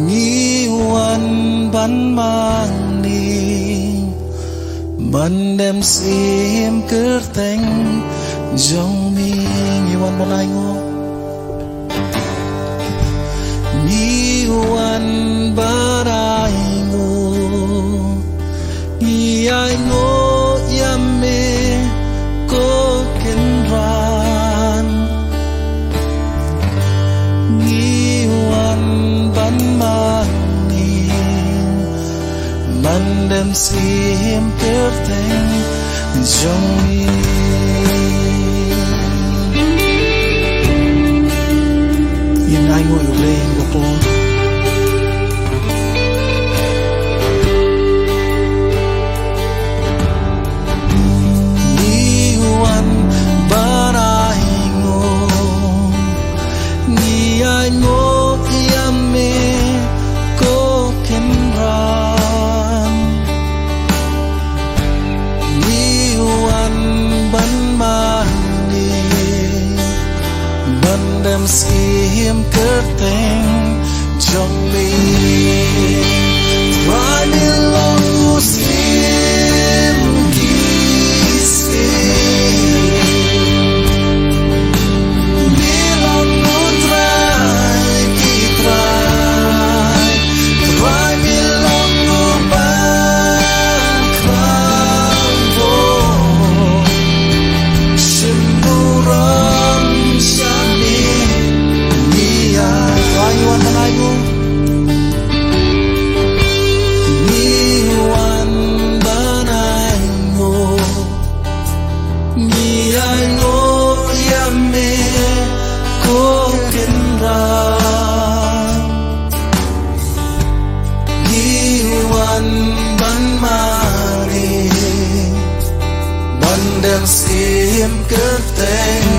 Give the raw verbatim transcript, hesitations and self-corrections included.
Ngi wan ban mane ban dem shim kyrteng jong me. Ngi wan ban ai nguh. Ngi wan ban ai nguh. Ngi ai nguh ïa me ko Kynrad. Ngi wan ban mane ban dem shim kyrteng jong me. Ngin ai nguh ïa U Blei, ïa ka por. Ngi wan ban ai nguh. Ngi ai nguh ïa me ko Kynrad. Ngi wan ban mane ban dem shim kyrteng jong me. Trai, me long u Syiem ki syiem. Me long u Trai ki trai. Trai, me long u Bakhraw. Shim burom sha me. Ngi ai, ngi wan ban ai nguh. Ngi wan ban ai nguh. Ngi ai nguh ïa me ko Kynrad. Ngi wan ban mane ban dem shim kyrteng